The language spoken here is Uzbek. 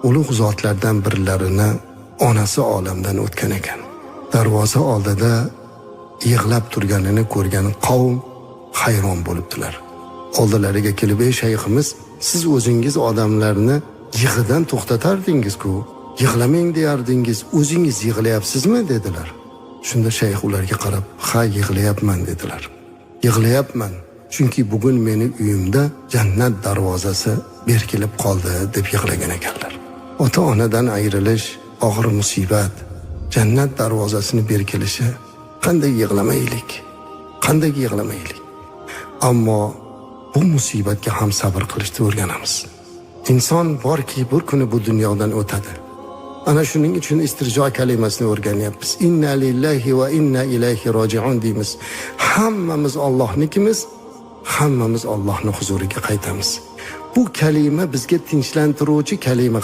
Ulug' zotlardan birlarini onasi olamdan o'tgan ekan. Darvoza oldida yig'lab turganini ko'rgan qavm hayron bo'libdilar. Oldilariga kelib: "Ey shayximiz, siz o'zingiz odamlarni yig'idan to'xtatardingiz-ku, yig'lamang deyardingiz, o'zingiz yig'layapsizmi?" dedilar. Shunda shayx ularga qarab: "Ha, yig'layapman", dedilar. "Yig'layapman, chunki bugun meni uyimda jannat darvozasi berkilib qoldi", deb yig'lagan ekanlar. Ota onadan ayrilish og'ir musibat, jannat darvozasini berkilishi, qanday yig'lamaylik? Qanday yig'lamaylik? Ammo bu musibatga ham sabr qilishni o'rganamiz. Inson borki, bir kuni bu dunyodan o'tadi. Ana shuning uchun istirjo kalimasini o'rganyapmiz. Inna lillahi va inna ilayhi rojiun deymiz. Hammamiz Allohnikimiz, hammamiz Allohning huzuriga qaytamiz. Bu kalima bizga tinchlantiruvchi kalima.